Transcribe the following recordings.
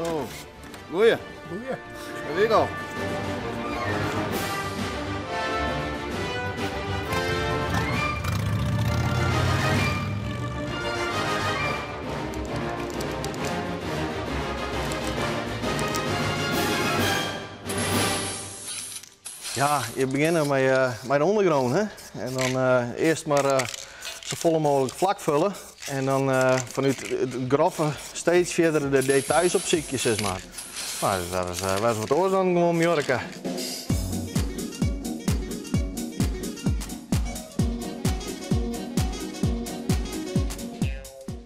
Oh, goeie. Goeie. Dêr wie ik al. Ja, je begjinne mei, eh, mei de ûndergrûn. Hè? En dan eh, earst mar eh, safolle mooglik flak fulle. En dan fanút it groffe steeds fierder de details opsykje, sis mar. No, dat is wer wat oars dan gewoan muorke.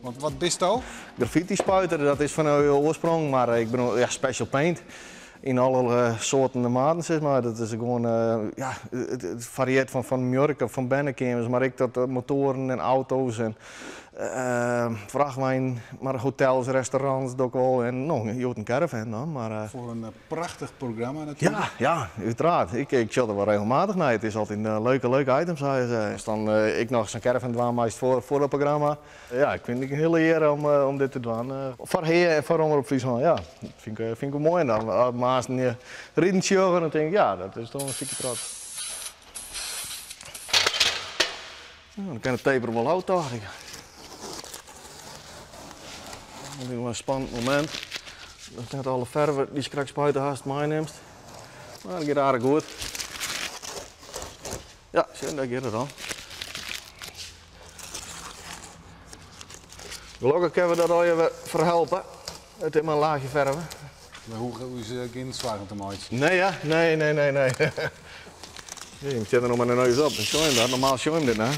Want wat bisto? Graffiti spuiter, dat is fan oarsprong, mar ik bin ja, special paint. Yn alle soarten en maten, sis mar. Dat is gewoan, ja, it fariearret fan muorke, fan bernekeamers, mar ek tot motoaren en auto's en frachtweinen, mar hotels, restaurants doch ik wol en no, hjoed in caravan dan, mar. Foar in prachtich programma natuerlik. Ja, ja, uiteraard. Ik sjoch der wol regelmatich nei. It is altyd leuke, leuke items. Ast dan ek noch sa'n caravan dwaan meist foar dat programma. Ja, ik fyn it in hiele eare om dit te dwaan. Foar Hea en foar Omrop Fryslân, ja. Dat fyn ik, fyn ik wol moai. En dan as minsken riden sjogge, dan tink ik, ja, dat is toch in stikje trots. No, dan kin de tape der wol ôf, tocht ik. Dat is wol in spannend momint. Datst net alle ferve dy'tst krekt spuite hast meinimst. Mar dat giet aardich goed. Ja, sjoch, dêr giet it al. Gelokkich kinne we dat allegear wer ferhelpe. It is mar in laachje ferve. We hoege ús gjin soargen te meitsjen. Nee, ja. Nee, nee, nee, nee. Jim sit der noch mei de neus op. Dan sjoch jim dat. Normaal sjoch jim dit net.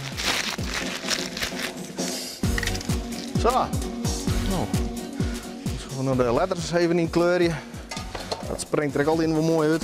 Sa. No. Dan sille we no de letters even ynkleurje. Dat springt der ek altyd wol moai út.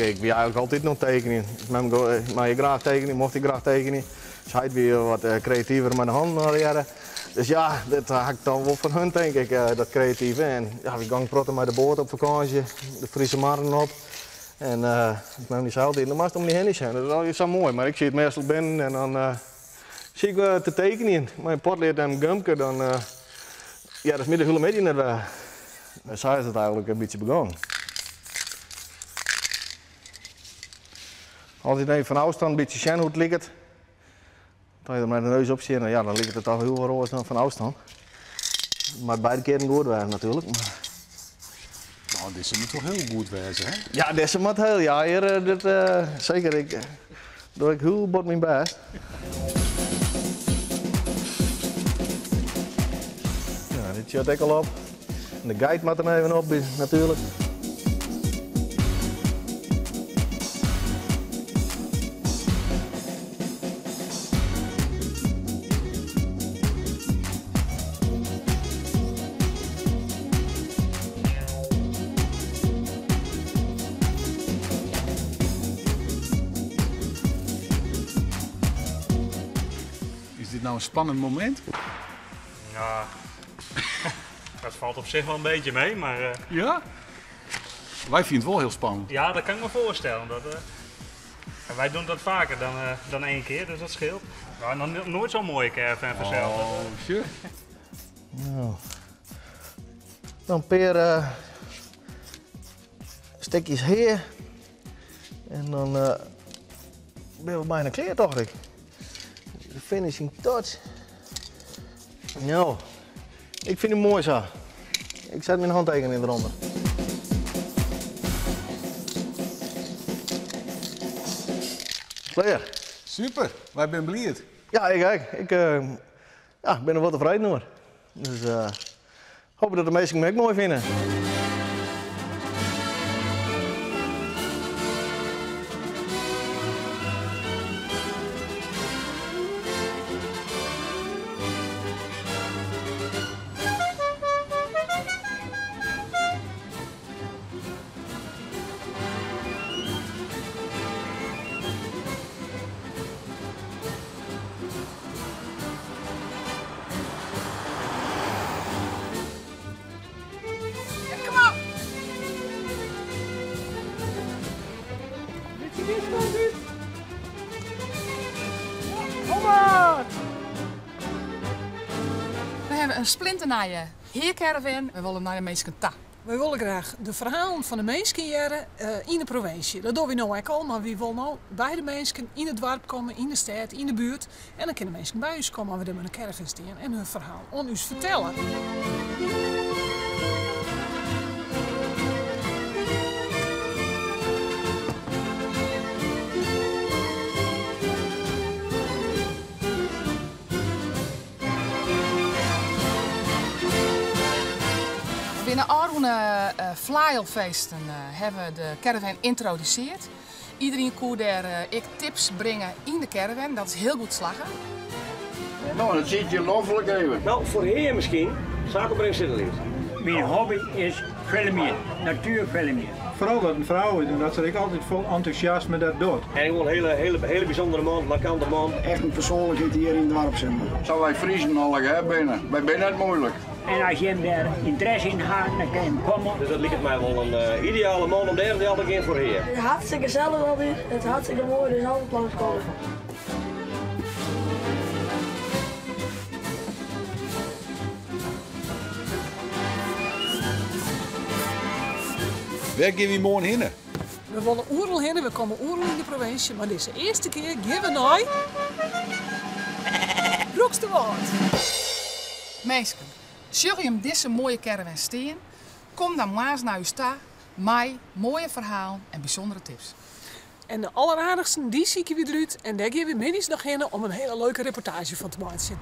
Ik wie eigenlik altyd oan it tekenjen. Mem mei graach tekenje, mocht ik graach tekenje. Dus heit wie wat kreativer mei de hannen allegearre. Dus ja, dat ha ik dan wol fan hun tink ik, dat kreative. En ja, wy gongen in protte mei de boat op fakânsje, de Friese Marren op. En mem dy sei altyd, no moatst om dy hinne sjen, dat is allegear sa moai. Mar ik siet meastal binnen en dan siet ik te tekenjen. Mei in potlead en in gumke, dan ja, dat is my de hiele middei net wer. En sa is it eigenlik in bytsje begûn. Altyd even fan ôfstân in bytsje sjen hoe't it liket. As je der mei de neus op stean, ja, dan liket it toch hiel wat oars dan fan ôfstân. Moat beide kearen goed wêze natuerlik. No, dizze moat wol hiel goed wêze, hè? Ja, dizze moat hiel, ja, hjir, dit, seker. Ik doch ek hiel bot myn bêst. Ja, dit sjocht ek al op. En de geit moat der noch even op, natuerlik. Is dit no in spannend momint? Ja, dat falt op sich wol in bytsje mei, mar... Ja? Wy fine it wol hiel spannend. Ja, dat kin ik my foarstelle. Dat, wy dogge dat faker dan ien kear, dus dat skeelt. Ja, noch noait sa'n moaie caravan fansels. Oh, sjoch. No. Dan in pear stikjes hea. En dan binne we byna klear, tocht ik. De finishing touch. No, ik fyn it moai sa. Ik set myn hantekening derûnder. Klear. Super, wy binne bliid. Ja, ik ek. Ik ja, bin der wol tefreden oer. Dus hoopje dat de minsken my ek moai fine. hawwe in splinternije Hea-caravan. Wy wolle nei de minsken ta. Wy wolle graach de ferhalen fan de minsken hearre yn de provinsje. Dat dogge wy no ek al, mar wy wolle no by de minsken yn it doarp komme, yn de stêd, yn de buert. En dan kinne minsken by ús komme as we dêr mei de caravan stean en hun ferhaal oan ús fertelle. Binne ôfrûne Flaeijelfeesten hawwe we de caravan yntrodusearre. Iderien koe dêr ek tips bringe yn de caravan. Dat is hiel goed slagge. No, dat siet je noflik even. No, foar Hea miskien. Saakopbringst sitte liet. Myn hobby is filmjen, natuerfilmjen. Foaral dat in frou is en dat se ek altyd fol entûsjasme dat docht. En gewoan in hele, hele, hele bysûndere man, markante man. Echt in persoanlikheid hjir yn it doarp, sis mar. Sa wy Friezen allegear binne. Wy binne net moeilik. En as jim dêr ynteresse yn ha, dan kin jim komme. Dus dat liket my wol in ideale man om dêr del te gean foar Hea. Het is hartstikke gesellich altyd, it is hartstikke moai, dus altyd langskomme. Wêr gean wy moarn hinne? We wolle oeral hinne, we komme oeral yn de provinsje, mar dizze earste kear gean we nei Broeksterwâld. Minsken, sjogge jim dizze moaie caravan stean? Kom dan moarns nei ús ta mei moaie ferhalen en bysûndere tips. En de alleraardichsten, dy sykje wy derút en dêr gean wy middeis noch hinne om in hiele leuke reportaazje fan te meitsjen.